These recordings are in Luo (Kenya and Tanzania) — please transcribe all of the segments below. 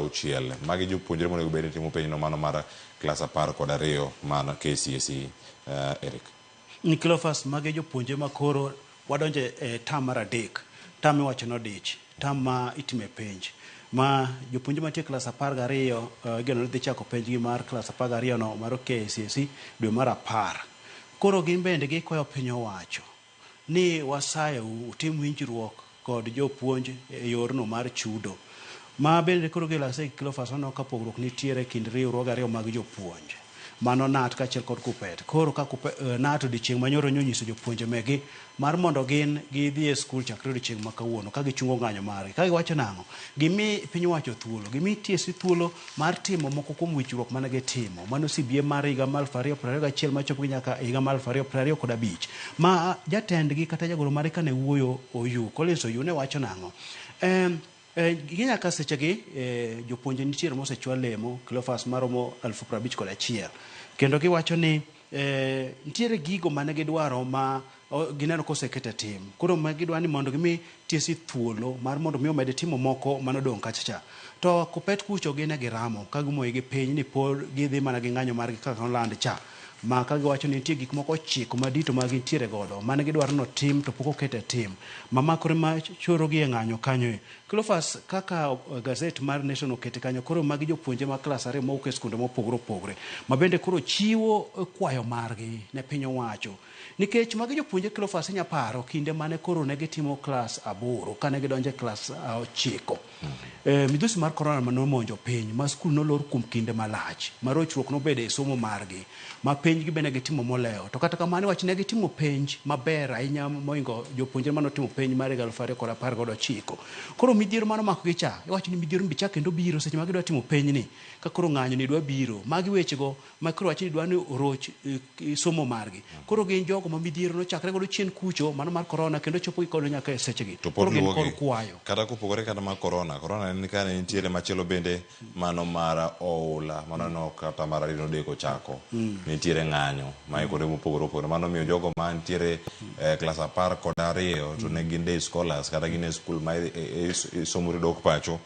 auchiel. Magi jopuonjre monego bed ni timo penjno mano mar klas 12 mar KCSE. Eric. Cleophas, magi jopuonjre ma koro wadonjo e term mar adek, term miwacho ni odich, term ma itime penj. Ma jopuonjre mantie klas 12 igeno ni dhi chako penjgi mar klas 12 no mar KCSE dwe mar 10. Koro gin bende gikwayo piny owacho ni wasayou utim winjruok kod jopuonj e yorno mar chudo. Ma bende koro gilase Cleophas waneno ka pogruok nitiere kind riwruoge ariyo mag jopuonj. Mano KNUT kaachiel kod KUPPET. Koro ka KNUT odiochieng' manyoro nonyiso jopuonje megi mar mondo gin gidhi e skul chakre odiochieng' ma kawuono ka gichungo ng'anyo margi. Ka giwacho nang'o? Gimi piny owacho thuolo, gimi TSC thuolo mar timo moko kuom winjruok mane gitimo. Mano CBA mar higa mar 2021 machopo gi nyaka higa mar 2025. Ma jatendgi kata jagoro mare kane wuoyo Oyu, Collins Oyu ne wacho nang'o? Gi nyaka sechegi jopuonje nitiere mosechwal lemo Cleophas maromo 51,000. Kendo giwacho ni nitiere gigo mane gidwaro ma gineno koseket e tim. Koro ma gidwa ni mondo gimi TSC thuolo mar mondo mi omed timo moko manodong' kacha cha. To KUPPET kucho gin e giramo ka gimoyo gi piny ni pod gidhi mana gi ng'anyo margi kaka noland cha. Ma ka giwacho ni nitie gik moko 9 madito ma gintiere godo mane gidwaro ni otim to pok oket e tim. Ma makore ma choro gi e ng'anyo kanyo e. Cleophas, kaka gazet mar Nation okete kanyo, koro magi jopuonje ma klas 2 mowuok e skunde mopogore opogore ma bende koro chiwo kwayo margi ne piny owacho. Nikech magi jopuonje Cleophas inya paro kinde mane koro ne gitimo klas 8 kane gidonjo e klas 9. Midhusi mar corona manomonjo piny ma skul nolor kuom kinde malach ma rochruok nobedo e somo margi ma penj gi bende gitimo molewo. To kata kamano iwacho ne gitimo penj maber ahinya moingo jopuonjre manotimo penj mar higa 2019. Koro midhiero mano omako gi cha, iwacho ni midhiero ni be chak kendo biro seche ma gidwa timo penj ni ka koro ng'anyo ni dwa biro. Magi wechego ma koro wacho ni dwa ni oroch somo margi. Koro gin jogo ma midhiero nochakre godo chien kucho mano mar corona kendo chopo gi kodo nyaka e sechegi. To pod Koro gin luwogi. kod kwayo. Kata kopogore kata mar corona, corona en ka ne nitiere machielo bende mano mar oula, mano no kata mar ariyo nodeko chako. Nitiere ng'anyo ma e kuonde mopogore opogore. Mano miyo jogo ma nitiere klas 12 to ne gin day scholars kata gin e skul ma isomo to idok pacho.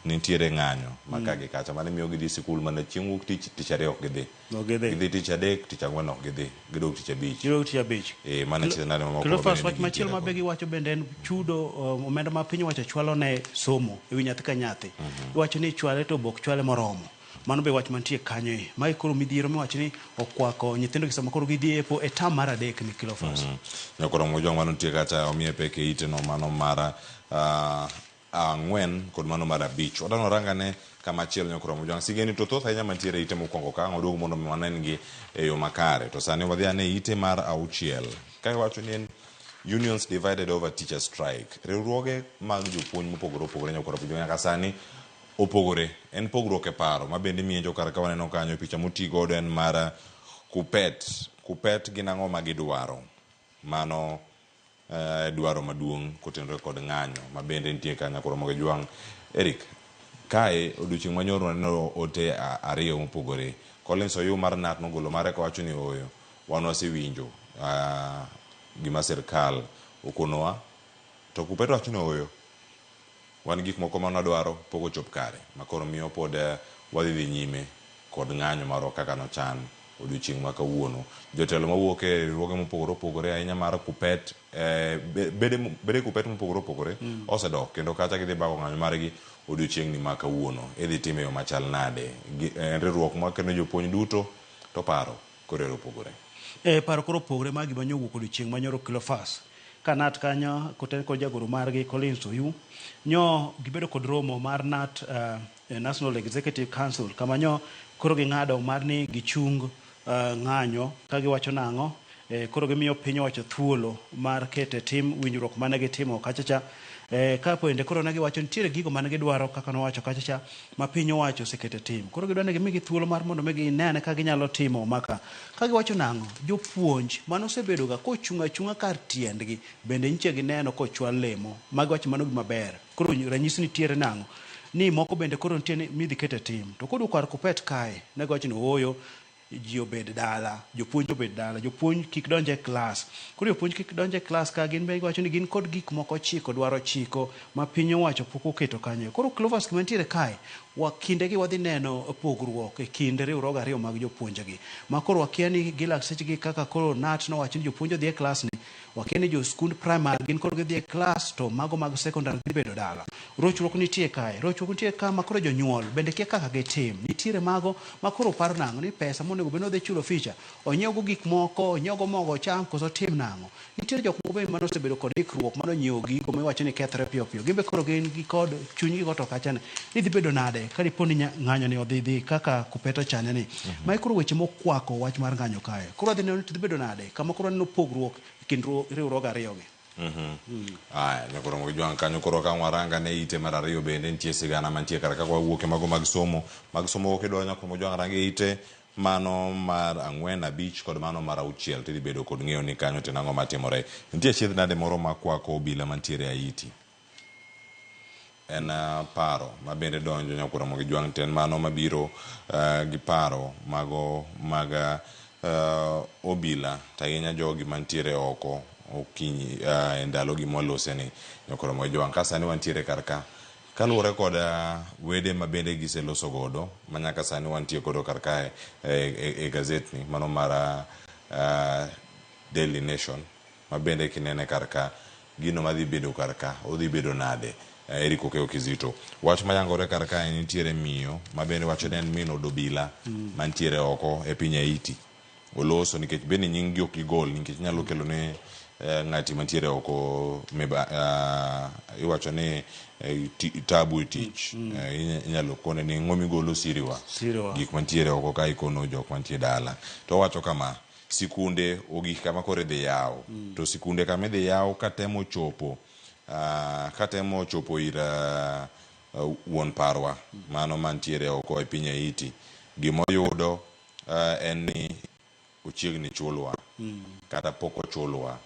Nitiere ng'anyo ma ka gi kacha. Mano miyo gidhi sikul mana chieng' wuok tich, tich ariyo ok gidhi. Ok gidhi. Gidhi tich adek, tich ang'wen ok gidhi. Gidok tich abich. Gidok tich abich. Mano e scenario mamoko Cleophas, mabende wach machielo gintiere ma be godo. giwacho bende en chudo omenda ma piny owacho chwalo ne somo e wi nyathi ka nyathi. Iwacho ni chwale to ok chwale moromo. Mano be wach mantie kanyo e. Mae koro midhiero miwacho ni okwako nyithindo gi sama koro gidhi epo e term mar 3 ni Cleophas. Nyakoro Mojwang' mano nitie kacha omiye pek e ite no mano mar 4 kod mano mar 5. Wadwa warangane kama chielo Nyakoro Mojwang'. Sigeni to thoth ahinya mantiere e ite mokwongo ka ang' oduog mondo mi wanen gi e yo makare. To sani wadhi ane ite mar 6. Ka iwacho ni en unions divided over teacher strike. Riwruoge mag jopuonj mopogore opogore Nyakoro Mojwang' nyaka sani opogore. En pogruok e paro ma bende mienjo kar ka waneno kanyo picha moti godo en mar KUPPET. KUPPET gin ang'o ma gidwaro? Mano dwaro maduong' kotenore kod ng'anyo ma bende nitie ka Nyakoro Mojwang'. Eric, kae odiochieng' manyoro waneno ote ariyo mopogore. Collins Oyu mar KNUT nogolo mare kowacho ni ooyo, wan wasewinjo gima sirkal okonowa, to KUPPET wacho ni ooyo, wan gik moko mane wadwaro pok ochop kare, ma koro miyo pod wadhi dhi nyime kod ng'anyo marwa kaka nochan odiochieng' ma kawuono. Jotelo mawuok e riwruoge mopogore opogore ahinya mar KUPPET, bede KUPPET mopogore opogore osedok kendo kacha gidhi bago ng'anyo margi odiochieng' ni ma kawuono. Idhi time e yo machal nade? En riwruok makelo jopuonj duto to paro koro ero opogore. Paro koro opogore ma gima nyowuok odiochieng' manyoro Cleophas. Ka KNUT kanyo koten kod jagoro margi Collins Oyu, nyo gibedo kod romo mar KNUT National Executive Council kama nyo koro ging'ado mar ni gichung ng'anyo ka giwacho nang'o, koro gimiyo piny owacho thuolo mar keto e tim winjruok mane gitimo kacha cha. Ka bende koro ne giwacho nitiere gigo mane gidwaro kaka nowacho kacha cha ma piny owacho oseketo e tim. Koro gidwa ni gimigi thuolo mar mondo mi ginene ka ginyalo timo maka. Ka giwacho nang'o, jopuonj manosebedo ga kochung' achung'a kar tiendgi bende nyiche gineno kochwal lemo. Magi wacho mano gima ber. Koro ranyisi nitiere nang'o ni moko bende koro nitie ni midhi ket e tim. To koduoko kar KUPPET kae ne giwacho ni ooyo. ji obed dala, jopuonj obed dala, jopuonj kik donj e klas. Koro jopuonj kik donj e klas ka gin be giwacho ni gin kod gik moko ochiko, dwaro ochiko ma piny owacho pok oketo kanyo. Koro Clovers gima nitiere kae, wa kindegi wadhi neno pogruok e kind riwruoge ariyo mag jopuonjegi. Ma koro wakia ni gi laksechgi kaka koro KNUT nowacho ni jopuonj odhi e klas ni, wakia ni jo skund primary gin koro gidhi e klas to mago mag secondary dhi bedo dala. Rochruok nitie kae, rochruok nitie ka ma koro jonyuol bende kia kaka gitim. Nitiere mago ma koro paro nang'o ni pesa monego bed ni odhi chulo ficha, onyiew go gik moko, onyiew go mogo ocham koso otim nang'o. Nitiere jok moko be mane osebedo kod ikruok mane onyiewo gigo miwacho ni kethre piyo piyo. Gin be koro gin gi kod chunygi go to kacha ni dhi bedo nade ka dipo ni ng'anyo ni odhi dhi kaka Kuppet ochane ni. Mae koro weche mokwako wach mar ng'anyo kae. Koro wadhi neno ni to dhi bedo nade kama koro waneno pogruok e kind riwruoge ariyo gi. Aya, nyakoro Mojwang' kanyo koro ka waranga ne ite mar ariyo bende nitie sigana mantie kar kaka wawuok e mago mag somo. Mag somo kidwa nyakoro Mojwang' rang e ite mano mar 4, 5 kod mano mar 6 tidhi bedo kod ng'eyo ni kanyo to nang'o matimore. Nitie achiedh nade moro makwako obila mantiere Haiti. En paro ma bende donjo nyakoro Mojwang' to en mano mabiro gi paro mago mag obila to ahinya jogi mantiere oko okinyi e ndalogi mwaloseni nyakoro Mojwang'. Ka sani wantiere kar ka kaluwore kod wede ma bende giseloso godo ma nyaka sani wantie godo kar kae e gazetni mano mar Daily Nation ma bende kinene kar ka gino madhi bedo kar ka odhi bedo nade. Eric Okeyo Kizito wach mayangore kar kae nitiere miyo ma bende wacho ni en min od obila mantiere oko e piny Haiti. Oloso nikech bende nying gi ok gigol nikech nyalo kelo ne ng'ati mantiere oko iwacho ni tabu e tich. Inyalo kone ni ng'o migolo siriwa gik mantiere oko ka ikono jok mantie dala. To owacho kama, sikunde ogik kama koro idhi yaw. To sikunde kama idhi yaw katemo chopo ir wuon parwa mano mantiere oko e piny Haiti, gimoyudo en ni ochiegni chulwa kata pok ochulwa,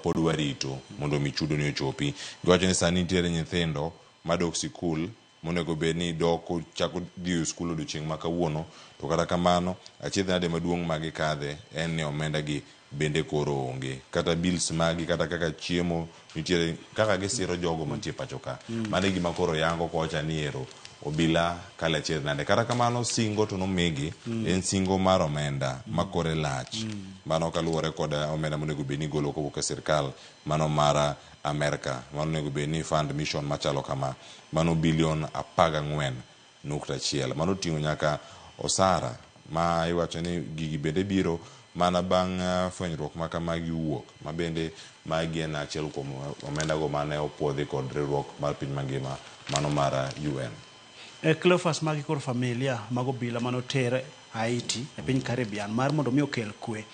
pod warito mondo mi chudo ni ochopi. Giwacho ni sani nitiere nyithindo madok sikul monego bed ni dok chako dhi e skul odiochieng' ma kawuono, to kata kamano achiedh nade maduong' ma gikadhe en ni omenda gi bende koro onge, kata bills magi kata kaka chiemo nitiere kaka gisiro jogo mantie pacho ka. Mano e gima koro yango kocha ni ero obila kale achiedh nade. Kata kamano singo to nomigi en singo mar omenda ma kore lach. Mano kaluwore kod omenda monego bed ni igolo kowuok e sirkal mano mar Amerka, mano onego bed ni fund mission machalo kama, mano bilion 14.1. Mano oting'o nyaka osara ma iwacho ni gigi bende biro mana bang' fwenyruok ma kamagi wuok, ma bende magi en achiel kuom omenda go mane opuodhi kod riwruok mar piny mangima mano mar UN. Cleophas, magi koro familia mag obila manoter Haiti e piny Caribbean mar mondo mi okel kwe.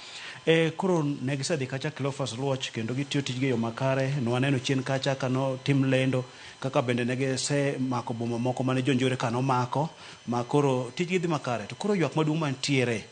Koro ne gisedhi kacha Cleophas Luoch kendo gitiyo tijgi e yo makare. Nwaneno chien kacha kanotim lendo kaka bende ne gisemako boma moko mane jonjore ka nomako ma koro tijgi dhi makare. To koro ywak maduong' mantiere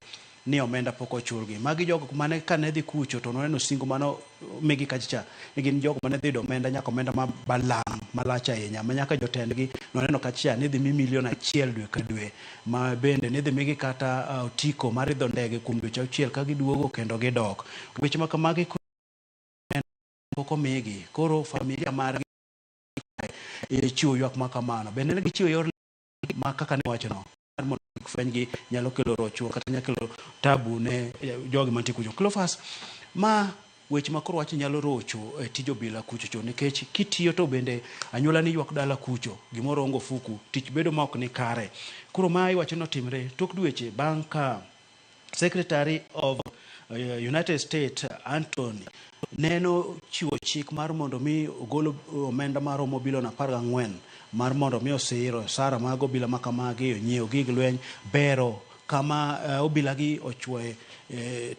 ni omenda pok ochulgi. Magi jogo mane kane dhi kucho to nwaneno singo mano migi kacha cha ni gin jogo mane dhi yudo omenda nyaka omenda ma balang' malach ahinya ma nyaka jotendgi nwaneno kacha cha ni idhi mi milion 1 dwe ka dwe, ma bende ni idhi migi kata otiko mar idho ndege kuom dweche 6 ka giduogo kendo gidok. Weche ma kamagi pok omigi, koro familia margi chiwo ywak ma kamano. Bende ne gichiwo yor ma kaka ne wachono mar mondo kik fwenygi nyalo kelo rochruok kata nyalo kelo tabu ne jogi mantie kucho. Cleophas, ma weche ma koro wacho nyalo rocho e tij obila kucho cho, nikech kitiyo to bende anyuola ni ywak dala kucho, gimoro onge ofuku, tich bedo ma ok ni kare. Koro ma iwacho ni otimre tok dweche bang' ka Secretary of United States Anthony neno chiwo chik mar mondo mi ogol omenda maromo bilion 14 mar mondo mi osir osara mag obila ma kamagi, onyiew gig lweny, bero kama obila gi ochwoye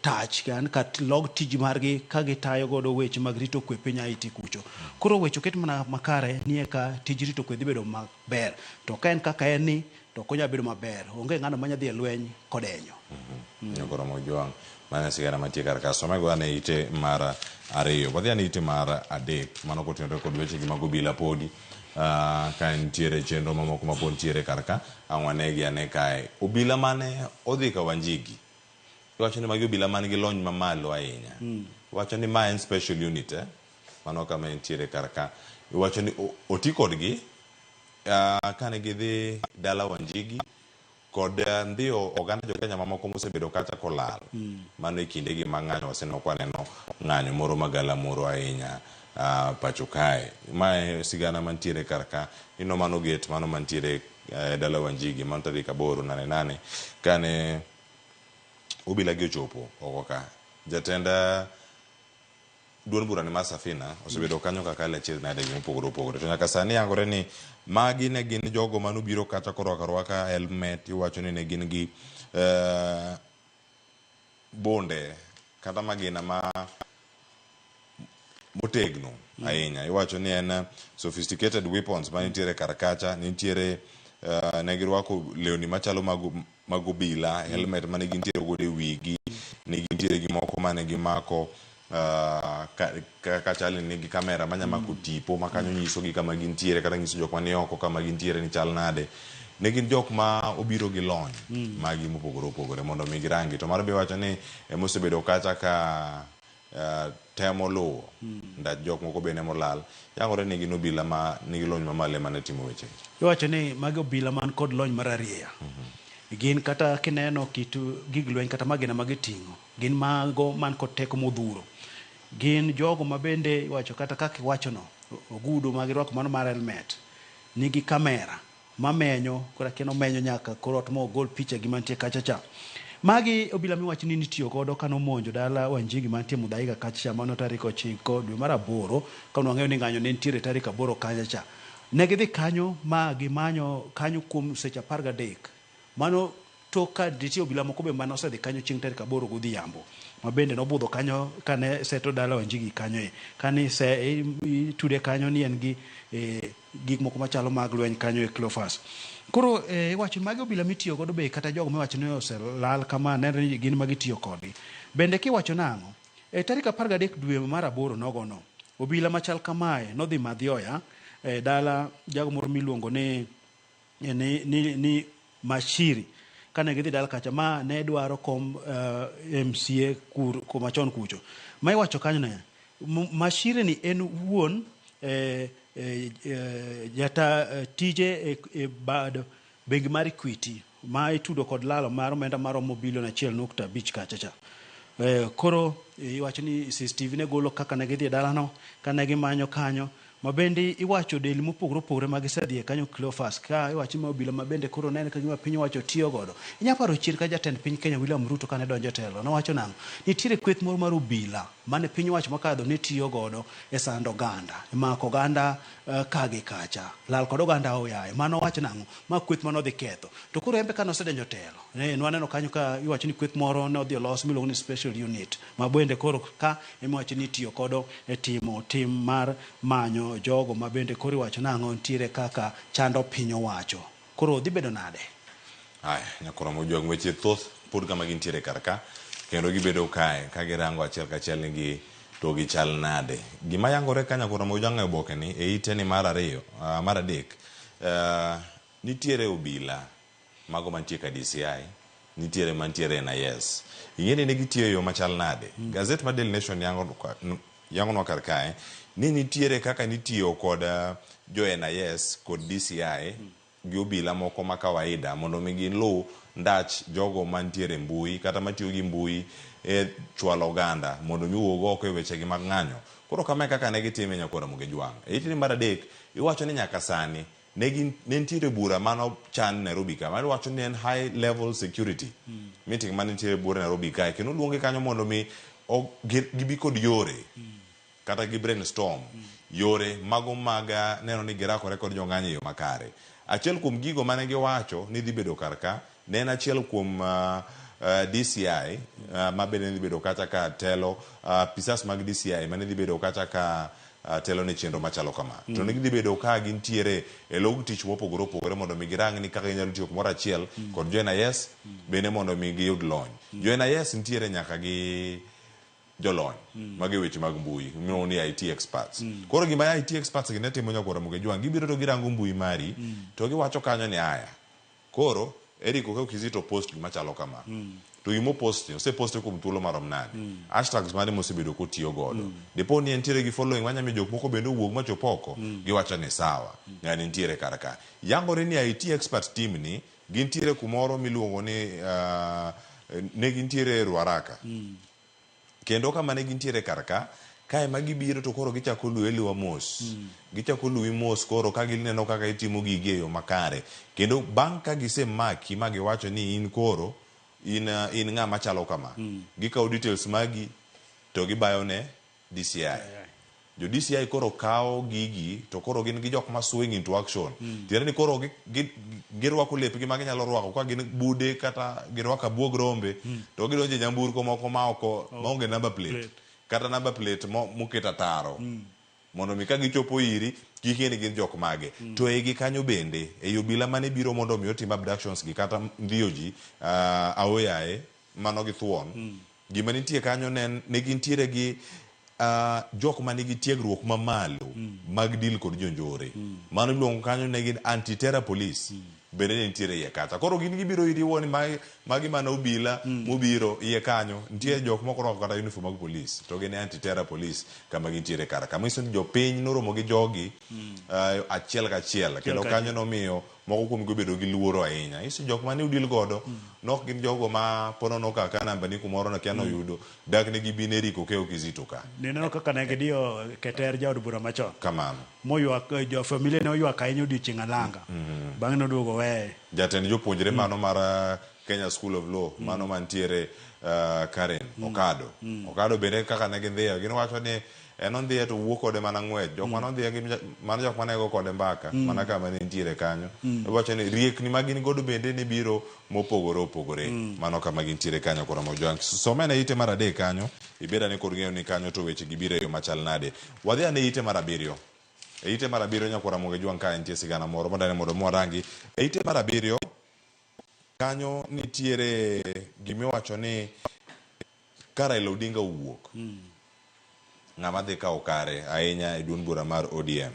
tach kan kat log tij margi ka gitayo godo weche mag rito kwe piny Haiti kucho. Koro weche oket mana makare ni eka tij rito kwe dhi bedo maber. To ka en kaka en ni to ok onyal bedo maber. Onge ng'ano manya dhi e lweny kodenyo. Nyakoro Mojwang' mano sigana mantie kar ka. Somego ane ite mar 2. Wadhi ane ite mar 3. Mano kotenore kod weche gi mag obila podi. Ka nitiere chenro mamoko ma pod nitiere kar ka, ang' wanegi ane kae. Obila mane odhi ka Wanjigi. Iwacho ni magi obila man gi lony mamalo ahinya. Iwacho ni ma en special unit eh? Mano kama entiere kar ka. Iwacho ni oti kodgi kane gidhi dala Wanjigi kod ndhiyo oganda jo Kenya mamoko mosebedo kacha kolal. Mano e kindegi ma ng'anyo waseneno ka waneno ng'anyo moro magalamoro ahinya pacho kae. Mae sigana mantiere kar ka. Ineno mano gate mano mantiere dala Wanjigi mano tarik 8 nane nane kane obila gi ochopo oko ka. Jatend duond bura ni mar Safina osebedo kanyo kaka kale achiedh nade gi mopogore opogore. To nyaka sani yangore ni magi ne gin jogo manobiro kata korwako arwaka helmet, iwacho ni ne gin gi bunde kata magina ma motegno ahinya. Iwacho ni en sophisticated weapons manitiere kar kacha, nitiere ne girwako lewni machalo mag obila, helmet mane gintiere godo e wigi, ne gintiere gi moko mane gimako kaka chal ni nigi kamera manya mako tipo ma kanyo nyisogi kama gintiere kata nyiso jok mani oko kama gintiere ni chal nade. Ne gin jok ma obiro gi lony magi mopogore opogore mondo mi girangi. To mar be iwacho ni emosebedo kacha ka temo luwo ndach jok moko bende molal. Yangore ni gin obila ma nigi lony mamalo ema ne timo weche gi. Iwacho ni magi obila man kod lony mararieya. Gin kata kineno kit gig lweny kata magina magiting'o, gin mago man kod teko modhuro. Gin jogo ma bende iwacho kata kaka iwachono, ogudu ma girwako mano mar helmet, nigi kamera mamenyo, koro akia nomenyo nyaka kor ot mogol picha gi mantie kacha cha. Magi obila miwacho ni nitiyo godo kanomonjo dala Wanjigi mantie Muthaiga kacha cha, mano tarik 9 dwe mar 8, ka nwang'eyo ni ng'anyo ne nitiere tarik 8 kacha cha. Ne gidhi kanyo ma gimanyo kanyo kuom seche 13. Mano tok ka nitie obila moko be mane osedhi kanyo chieng' tarik 8 godhiambo, ma bende nobudho kanyo kane seto dala Wanjigi kanyo e. Kane itude kanyo ni en gi gik moko machalo mag lweny kanyo e Cleophas. Koro iwacho magi obila mitiyo godo be kata jogo miwacho ni oselal kama nenre ni gin ma gitiyo kodgi. Bende kiwacho nang'o? E tarik 13 dwe mar 8 nogono, obila machal kamae nodhi Mathioya e dala jago moro miluongo ni Mashiri. Kane gidhi dala kacha ma ne dwaro kom MCA kuma chon kucho. Ma iwacho kanyo ne Mashiri ni en wuon jata tije e bad bengi mar Equity ma itudo kod lalo mar omenda maromo bilion 1.5 kacha cha. Koro iwacho ni CCTV ne golo kaka ne gidhi e dalano, kane gimanyo kanyo, ma bende iwacho delni mopogore opogore ma gisedhiye kanyo Cleophas, ka iwacho ni obila ma bende koro nene ka gima piny owacho tiyo godo. Inya paro chien ka jatend piny Kenya William Ruto kane donjo e telo, nowacho nang'o? Nitiere kweth moro mar obila mane piny owacho makadho ne tiyo godo e sando oganda, e mako oganda ka gi kacha, lal kod oganda oyaye. Mano owacho nang'o? Ma kweth mane odhi ketho. To koro en be kane osedonjo e telo, nwaneno kanyo ka iwacho ni kweth moro ne odhi olos miluongo ni special unit, ma bende koro ka ema iwacho ni itiyo kodo e timo tim mar manyo jogo ma bende koro iwacho nang'o nitiere kaka chando piny owacho. Koro dhi bedo nade? Aya, nyakoro mojwang' weche thoth pod kama gintiere kar ka, kendo gibedo kae ka girango achiel kachiel ni gi to gichal nade. Gima yangore ka nyakoro mojwang' e oboke ni e ite ni mar ariyo, mar adek, nitiere obila mago mantie ka DCI, nitiere mantiere NIS. Ing'e ni ne gitiyo e yo machal nade? Gazet mar Daily Nation yangonwa kar kae ni nitiere kaka nitiyo kod jo NIS kod DCI gi obila moko ma kawaida mondo mi giluw ndach jogo mantiere mbui kata matiyo gi mbui e chwalo oganda mondo mi owuog oko e wechegi mag ng'anyo. Koro kama e kaka ne gitime nyakora Ramogi Ojwang'. E itni mar adek, iwacho ni nyaka sani ne nitiere bura mano chan Nairobi ka, mano wacho ni en high level security meeting mane nitiere bura Nairobi kae, kendo oluonge kanyo mondo mi gibi kod yore kata gi brainstorm yore mago mag neno ni girakore kod jong'anyo e yo makare. Achiel kuom gigo mane giwacho ni dhi bedo kar ka ne en achiel kuom DCI ma bende ne dhi bedo kacha ka telo, apisas mag DCI mane dhi bedo kacha ka telo ne chenro machalo kama. To ne gidhi bedo ka gintiere e log tich mopogore opogore mondo mi girang ni kaka ginyalo tiyo kumoro achiel kod jo NIS bende mondo mi giyud lony. Jo NIS nitiere nyaka gi jolony mag weche mag mbui miluongo ni IT experts. Koro gima IT experts gi ne timo nyakora Ramogi Ojwang', gibiro to girango mbui mari to giwacho kanyo ni aya, koro Eric Okeyo Kizito post gima chalo kama. To gima opost ni, oseposte kuom thuolo marom nade? Hashtags mane mosebedo kotiyo godo? Dipo ni entiere gi following manya miyo jok moko bende owuog machop oko, giwacho ni sawa, ng'ani nitiere kar ka. Yangore ni IT expert team ni, gintiere kumoro miluongo ni, ne gintiere Ruaraka. Kendo kama ne gintiere kar ka, kae ma gibiro to koro gichako luwi aluwa mos. Gichako luwi mos koro ka gineno kaka itimo gigi e yo makare. Kendo bang' ka gisemaki ma giwacho ni in koro in, in ng'ama chalo kama, gikawo details magi to gibayo ne DCI. Jo DCI koro kawo gigi to koro gin gi jok ma swing into action. Tiende ni koro girwako lepgi ma ginyalo rwako ka gin bude kata girwako abuog rombe to gidonjo e nyamburko moko ma oko maonge number plate. Kata number plate moket ataro. Mondo mi ka gichopo iri kik ing'e ni gin jok mage. To e igi kanyo bende, ei obila mane biro mondo mi otim abductions gi kata ndhiyo ji aoyaye mano gi thuon. Gima nitie kanyo ne ne gintiere gi jok manigi tiegruok mamalo mag deal kod jonjore. Mano iluongo kanyo ne gin anti-terror police. Bende ne nitiere iye kacha. Koro gin gibiro iri iwuo ni magi mana obila mobiro iye kanyo. Nitie jok moko orwako kata uniform mag police to gin e anti-terror police kama gintiere kar ka. Manyiso ni jopiny noromo gi jogi achiel kachiel kendo kanyo nomiyo moko kuomgi obedo gi luoro ahinya. Nyiso jok mane udil godo nok gin jogo ma ponono ka ka namba ni kumoro na kia noyudo dak ne gibi ne Eric Okeyo Kizito ka. Nineno kaka ne gidiyo Keter jaod bura machon. Kamano. Moywak, jo familia ne oywak ahinya odiochieng' alanga. Bang'e noduogo weye. Jatend jopuonjre mano mar Kenya School of Law mano mantiere Karen Okado. Okado bende kaka ne gindhiyo gin wacho ni en ondhiye to wuok kode mana ng'wech. Jok mane ondhiye gi mano jok mane go kode mbaka mana kama ne nitiere kanyo. Iwacho ni riekni ma gin godo bende ne biro mopogore opogore. Mano kama gintiere kanyo koro Mojwang. Somene ite mar 3 kanyo, ibed ane kod ng'eyo ni kanyo to weche gibiro e yo machal nade. Wadhi ane ite mar 7. E ite mar 7 nyakwara Ramogi Ojwang' ka nitie sigana moro mondo mondo mwarangi. E ite mar 7 kanyo nitiere gimiwacho ni ka Raila Odinga owuok, ng'ama dhi kawo kare ahinya e duond bura mar ODM.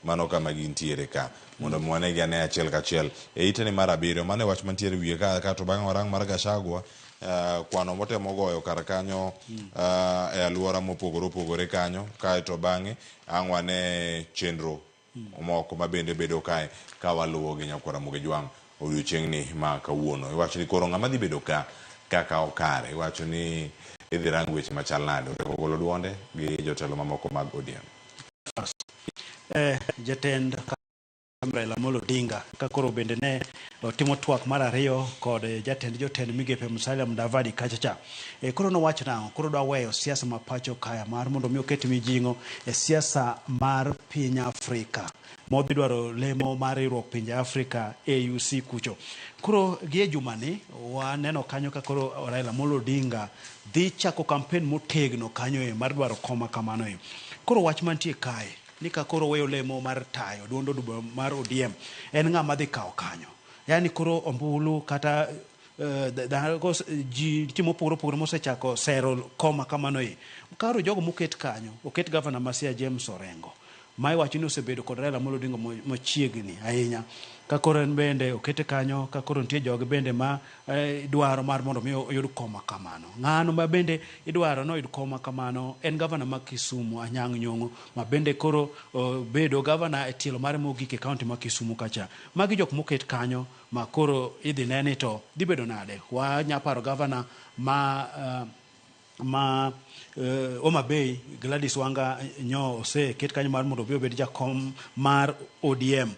Mano kama gintiere ka mondo mi wanegi ane achiel kachiel. E itene mar 7 mano e wach mantiere wiye ka to bang'e warang mar Gachagua kwano motemo goyo kar kanyo e alwora mopogore opogore kanyo kaeto bang'e ang' wane chenro moko ma bende bedo kae ka waluwo gi nyakwara Ramogi Ojwang' odiochieng'ni ma kawuono. Iwacho ni koro ng'ama dhi bedo ka kaka okare, iwacho ni idhi rang weche machal nade. Oteko golo duonde gi jotelo mamoko mag ODM. Jatend Raila Amolo Odinga ka koro bende ne otimo twak mar 2 kod jatend jotend migepe Musalia Mudavadi kacha cha. Koro nowacho nang'o? Koro dwa weyo siasa ma pacho kaya mar mondo mi oket mijing'o e siasa mar piny Afrika. Modhi dwaro lemo mar riwruok pinje Afrika AUC kucho. Koro gi e jumani waneno kanyo ka koro Raila Amolo Odinga dhi chako kampen motegno kanyo e mar dwaro koma kamano e. Koro wach mantie kae ni ka koro weyo lemo mar tayo duond od bura mar ODM en ng'ama dhi kawo kanyo. Yaani koro ombulu kata ji nitie mopogore opogore mosechako sero koma kamano e. Karo jogo moket kanyo, oket gavana ma Siaya James Orengo ma iwacho ni osebedo kod Raila Amolo Odinga machiegni ahinya. Ka koro en bende okete kanyo, ka koro nitie jogi bende ma dwaro mar mondo mi oyud koma kamano. Ng'ano ma bende idwaro ni oyud koma kamano en gavana ma Kisumu Anyang' Nyong'o ma bende koro bedo gavana e tielo mare mogik e kaunti ma Kisumu kacha. Magi jok moket kanyo ma koro idhi ne ni to dhi bedo nade. Wanya paro gavana ma Homa Bay Gladys Wanga nyo oseket kanyo mar mondo obi obed jakom mar ODM.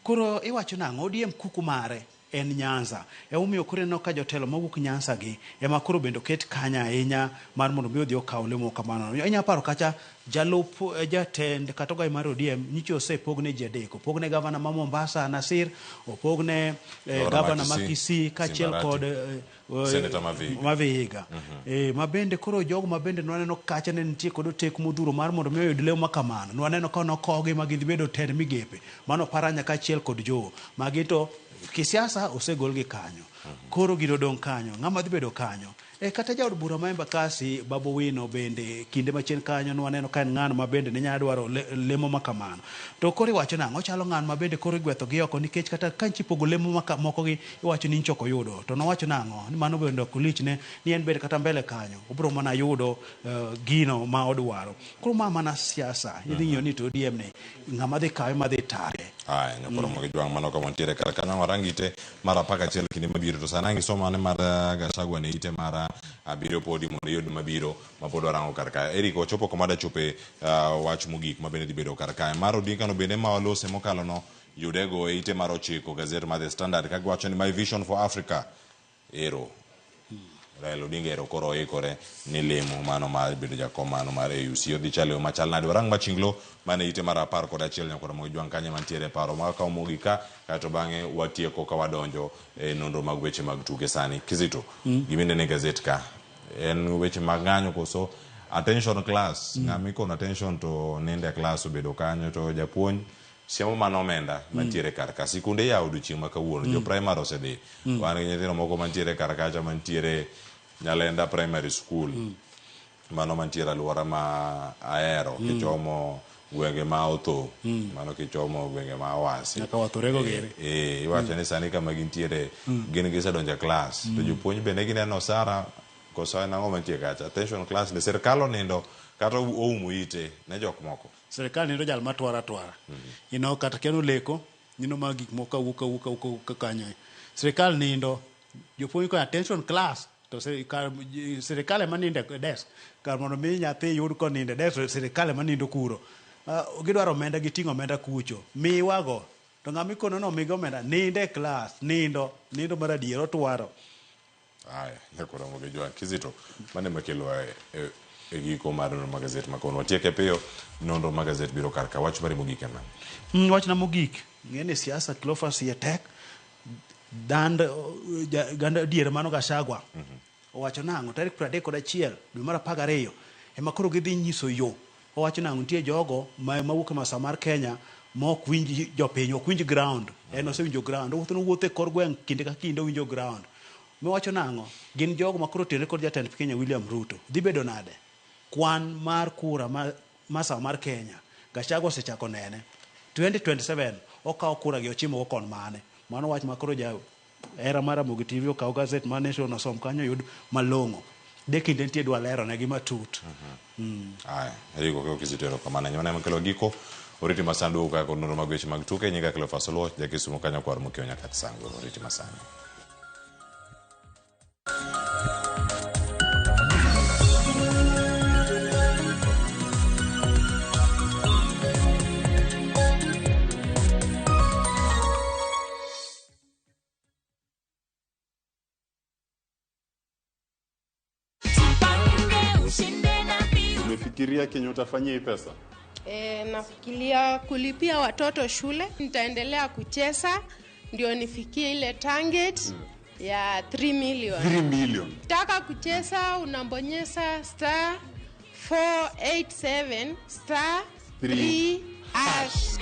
Koro iwacho nang'o? ODM kuku mare en Nyanza. Emomiyo koro ineno ka jotelo mawuok Nyanza gi ema koro bende oket kanyo ahinya mar mondo mi odhi okaw lemo kamano. Inya paro kacha jalup jatend kata ogai mar ODM nyicho osepogne ji 3. Opogne gavana ma Mombasa Nasir, opogne gavana ma Kisii kaachiel kod Senator Mavihiga. Mavihiga. Ma bende koro jogo ma bende nwaneno kacha ne nitie kod oteku modhuro mar mondo mi oyud lemo makamano. Nwaneno ka nokogi ma gidhi bedo tend migepe. Mano Paranya kaachiel kod Joho. Magi to kisiasa osegolgi kanyo. Koro gino dong' kanyo, ng'ama dhi bedo kanyo. E kata jaod bura ma Embakasi Babu Owino bende kinde machien kanyo nwaneno ka en ng'ano ma bende ne nyalo dwaro lemo ma kamano. To koro iwacho nang'o? Ochalo ng'ano ma bende koro igwetho gi oko nikech kata ka nchi pogo lemo ma moko gi iwacho ni nchi ok oyudo. To nowacho nang'o? Ni mano bende ok lichne ni en bende kata mbele kanyo obiro mana yudo gino ma odwaro. Koro ma mana siasa. Idhi ng'iyo ni to ODM ni ng'ama dhi kawe ma dhi taye. Aya, nyakoro mogi jwang' mano kama ntiere kar kanyo warang ite mar 11 kinde mabiro to sani ang' isomo ane mar Gachagua ne ite mar 7 podi mondo iyud mabiro ma pod warango kar kae. Eric ochopo kama dachope wach mogik ma bende dhi bedo kar kae. Mar Odinga no bende ma walose mokalo no yudego e ite mar 9 gazet mar The Standard ka giwacho ni My Vision for Africa ero. Raila Odinga ero koro oikore ni lemo mano mar bedo jakom mano mar AUC odhi chalo yo machal nade. Warang machinglo mane ite mar 11 nyakoro mogi jwang' kanye mantiere paro ma kawo mogik ka kaeto bang'e watieko ka wadonjo e nonro mag weche mag tuke sani. Kizito, giminene e gazet ka en weche mag ng'anyo koso attention class? Ng'ama ikono attention to ninde class obedo kanyo to japuonj siemo mano omenda mantiere kar ka. Sikunde iyawo odiochieng' ma kawuono, jo primary osedhi. Wan gi nyithindo moko mantiere kar kacha mantiere Nyalenda Primary School. Mano mantiere alwora ma Ahero, kichomo gwenge ma Otho, mano kichomo gwenge ma Awasi. Nyaka Wathorego giri. Iwacho ni sani kama gintiere, gin gisedonjo e class. To jopuonj bende gineno Sara koso en ang'o mantie kacha. Attention class ni sirkal onindo kata oumo ite ne jok moko. Sirkal nindo jal matwara twara. Ino kata keno leko, nino ma gik moko kawuok kawuok kawuok kanyo. Sirkal nindo, jopuonj ko attention class to sirkal ema nindo e desk. Kar mondo mi nyathi yud konindo e desk, sirkal ema nindo kuro. Gidwaro omenda, giting'o omenda kucho. Miwago. To ng'ama ikono no migo omenda, nindo e class, nindo, nindo mar adier otwaro. Aya, nyakoro mogi jwa Kizito, mane makelo e giko mar nonro mag gazet ma kawuono. Watieke piyo, nonro mag gazet biro kar ka. Wach mari mogik en ang'o? Wachna mogik, ng'e ni siasa Cleophas iye tek. Dand, ganda diere mano Gachagua. Owacho nang'o tarik 31 dwe mar 12 ema koro gidhi nyiso yo. Owacho nang'o nitie jogo mawuok e masawa mar Kenya ma ok winj jopiny, ok winj ground. En osewinjo ground. Owuotho nowuotho e kor gweng' kinde ka kinde owinjo ground. Miwacho nang'o? Gin jogo ma koro otenore kod jatend Kenya William Ruto. Dhi bedo nade? Kwan mar kura ma masawa mar Kenya, Gachagua osechako nene. 2027 okawo kura gi ochimo go kon mane. Mano wach ma koro ja hera mar Ramogi TV okaw gazet mar Nation osom kanyo yud malong'o. De kinde nitie dwa lero negi matut. Aya, Eric Okeyo Kizito erokamano. Nyona ema kelo giko. Oriti masandu kaka kod nonro mag weche mag tuke. Nyinga Cleophas Oluoch, ja Kisumu kanyo kwar mokiewo nyaka Sango. Oriti masani. Umefikiria kenye utafanyia hii pesa? Nafikiria kulipia watoto shule. Nitaendelea kucheza ndio nifikie ile target ya 3 million. 3 million. Taka kucheza unabonyeza star 487 star 3 hash.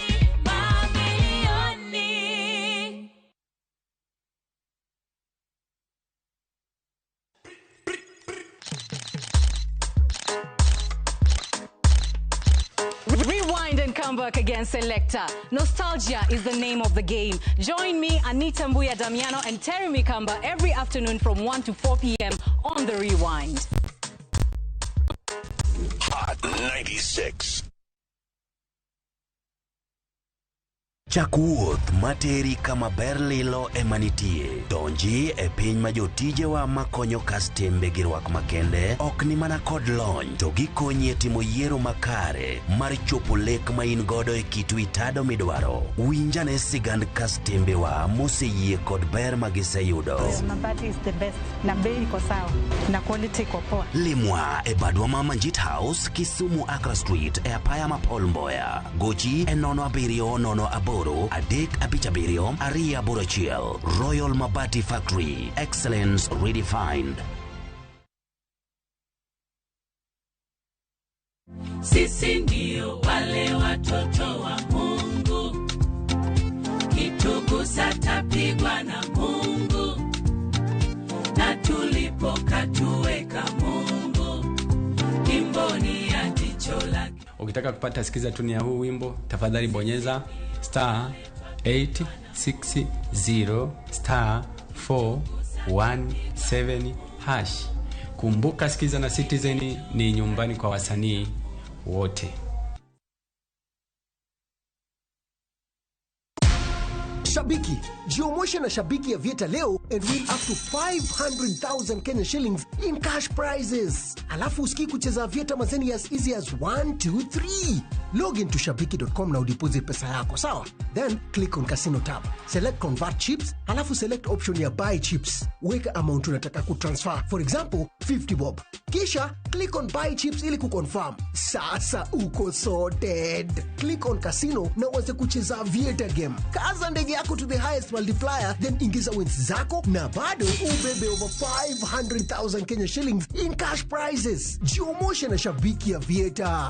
Rewind and come back again, Selector. Nostalgia is the name of the game. Join me, Anita Mbuya Damiano, and Terry Mikamba every afternoon from 1 to 4 p.m. on The Rewind. Hot 96. Chak wuoth materi kama ber lilo ema nitie. Donji e piny ma jotijewa makonyo kastembe gi rwak makende ok ni mana kod lony to gikonyi e timo yiero makare mar chopo lek ma in godo e kit wi tado midwaro. Winj ane sigand kastembewa moseyie kod ber ma giseyudo. Mabati is the best na bei iko sawa na quality iko poa. Limwa e badwa ma Manjit House, Kisumu Accra Street e apaya ma Paul Mboya. Gochi e 0 7 0 8 3 5 7 2 8 1. Royal Mabati Factory. Excellence redefined. Sisi ndio wale watoto wa Mungu, kitugusa tapigwa na Mungu. Ukitaka kupata sikiza tuni ya huu wimbo, tafadhali bonyeza star 860 star 417 hash. Kumbuka, Sikiza na Citizen ni nyumbani kwa wasanii wote. Shabiki, jiomoshe na Shabiki ya Vieta leo and win up to 500,000 Kenya shillings in cash prizes. Alafu usikii kucheza Aviator mazeni as easy as 1, 2, 3. Log into shabiki.com na udeposit pesa yako, sawa? Then click on casino tab. Select convert chips, alafu select option ya buy chips. Weka amount unataka kutransfer, for example 50 bob. Kisha click on buy chips ili kuconfirm. Sasa uko sorted. Click on casino na uanze kucheza Aviator game. Kaza ndege yako to the highest multiplier, then ingiza wins zako na bado ubebe over 500,000 Kenya shillings in cash prizes. Jiomoshe na Shabiki ya Vieta.